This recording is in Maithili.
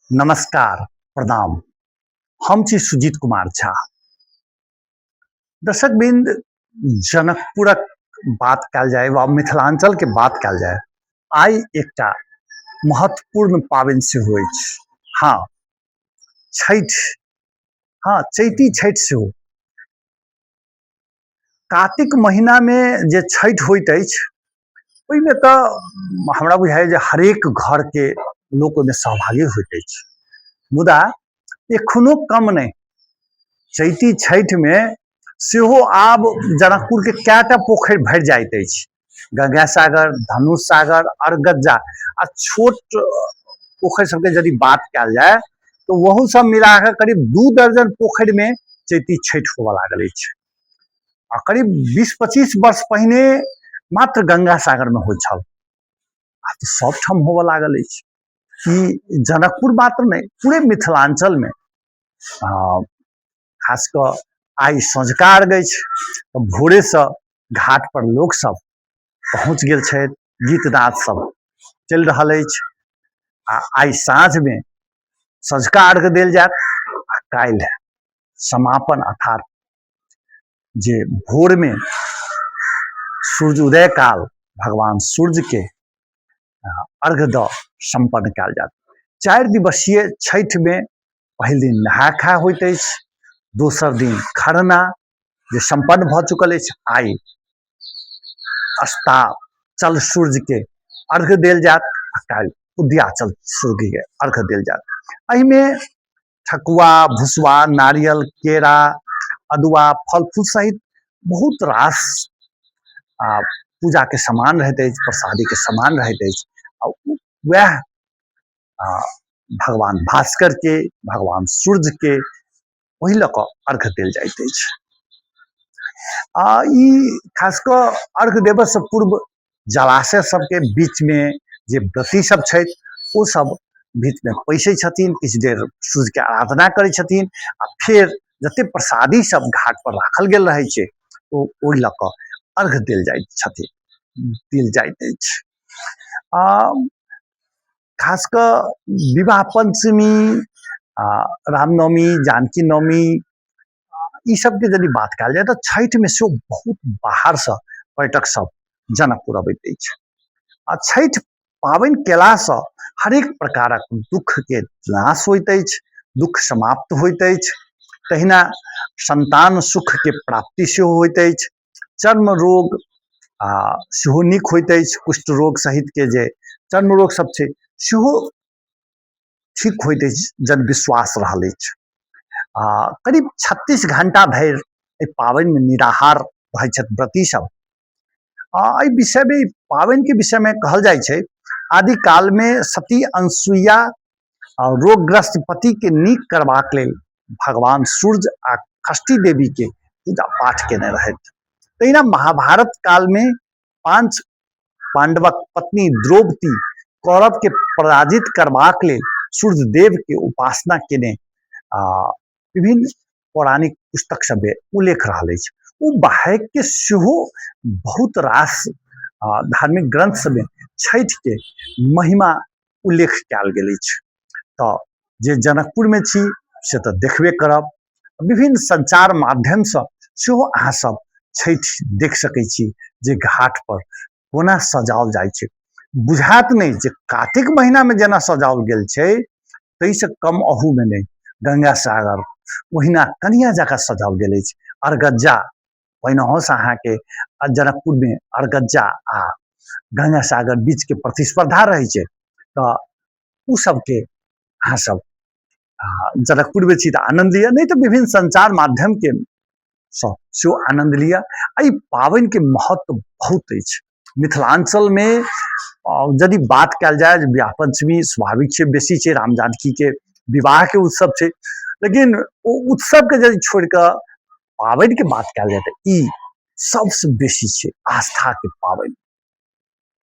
नमस्कार, प्रणाम। हम छी सुजीत कुमार झा। दर्शक बिंद, जनकपुरक बात कयल जाय वा मिथिलांचल के बात कयल जाय, आइ एकटा महत्वपूर्ण पाबनि सेहो अछि। हाँ, छठि। हाँ, चैती छठि सेहो। कातिक महीनामे जे छठि होइत अछि, ओहिमे तऽ हमरा बुझाइए जे हरेक घरके लोक ओहिमे सहभागी होइत अछि। मुदा एखनो कम नहि, चैती छठिमे सेहो आब जनकपुरके कएटा पोखरि भरि जाइत अछि। गंगा सागर, धनुष सागर, अरगज्जा आ छोट पोखरि सबके यदि बात कयल जाय तऽ ओहू सब मिला कऽ करीब 2 दर्जन पोखरिमे चैती छठि होबऽ लागल अछि। आ करीब 20-25 वर्ष पहिने मात्र गंगा सागरमे होइत छल, आब तऽ सब ठाम होबऽ लागल अछि। ई जनकपुर मात्र नहि, पूरे मिथिलाञ्चलमे खास कऽ आइ सँझुका अर्घ अछि तऽ भोरेसँ घाट पर लोकसभ पहुँच गेल छथि, गीत नाद सब चलि रहल अछि। आ आइ साँझमे सँझुका अर्घ देल जायत आ काल्हि समापन, अर्थात जे भोरमे सूर्य उदय काल भगवान सूर्यके अर्घ दऽ सम्पन्न कयल जायत। 4 दिवसीय छठिमे पहिल दिन नहा खा होइत अछि, दोसर दिन खरना जे सम्पन्न भऽ चुकल अछि, आइ अस्ताचल सूर्यके अर्घ देल जायत आ काल्हि उदयाचल सूर्यके अर्घ देल जायत। एहिमे ठकुआ, भुसवा, नारियल, केरा, अदुआ, फल फूल सहित बहुत रास आ पूजाके सामान रहैत अछि, प्रसादीके सामान रहैत अछि आ वएह भगवान भास्कर के, भगवान सूर्य के ओहि लऽ कऽ अर्घ देल जाइत अछि। आ ई खास कऽ अर्घ देबऽसँ पूर्व जलाशय सबके बीचमे जे व्रती सब छथि, ओ सब बीचमे पैसै छथिन, किछु देर सूर्यके आराधना करै छथिन आ फेर जते प्रसादी सब घाट पर राखल गेल रहै छै, ओ ओहि लऽ कऽ अर्घ देल जाइत छथिन, देल जाइत अछि। आ खास कऽ विवाह पञ्चमी आ रामनवमी, जानकी नवमी, ई सबके यदि बात कयल जाय तऽ छठिमे सेहो बहुत बाहरसँ पर्यटक सब जनकपुर अबैत अछि। आ छठि पाबनि केलासँ हरेक प्रकारक दुःखके नाश होइत अछि, दुःख समाप्त होइत अछि। तहिना संतान सुखके प्राप्ति सेहो होइत अछि। चर्म रोग आ सेहो नीक होइत अछि। कुष्ठ रोग सहितके जे चर्म रोग सब छै, सेहो ठीक होइत अछि, जनविश्वास रहल अछि। आ करीब 36 घंटा धरि एहि पाबनिमे निराहार रहै छथि व्रती सब। आ एहि विषयमे, पाबनिके विषयमे कहल जाइ छै, आदिकालमे सती अनसुईया रोगग्रस्त पतिके नीक करबाक लेल भगवान सूर्य आ षष्ठी देवीके पूजा पाठ केने रहथि। तहिना महाभारत कालमे 5 पांडवक पत्नी द्रौपदी कौरव के पराजित करबाक लेल सूर्य देव के उपासना केने आ विभिन्न पौराणिक पुस्तक सबमे उल्लेख रहल अछि। ओ बाहैक सेहो बहुत रास धार्मिक ग्रंथ सबमे छठि के महिमा उल्लेख कयल गेल अछि। तऽ जे जनकपुरमे छी से तऽ देखबे करब, विभिन्न संचार माध्यमसँ सेहो अहाँ सब छठि देख सकै छी जे घाट पर कोना सजाओल जाइ छै। बुझायत नहि जे कातिक महीनामे जेना सजाओल गेल छै ताहिसँ कम अहूमे नहि। गंगा सागर ओहिना कनिया जकाँ सजाओल गेल अछि। अरगज्जा पहिनहुसँ अहाँके जनकपुरमे अरगज्जा आ गंगा सागर बीचके प्रतिस्पर्धा रहै छै, तऽ ओ सबके अहाँ सब जनकपुरमे छी तऽ आनन्द लिअ, नहि तऽ विभिन्न संचार माध्यमके सँ सेहो आनन्द लिअ। एहि पाबनिके महत्व बहुत अछि मिथिलाञ्चलमे। यदि बात कयल जाय, विवाह पञ्चमी स्वाभाविक छै, बेसी छै, राम जानकीके विवाहके उत्सव छै, लेकिन ओ उत्सवके यदि छोड़ि कऽ पाबनिके बात कयल जाय तऽ ई सबसँ बेसी छै आस्थाके पाबनि।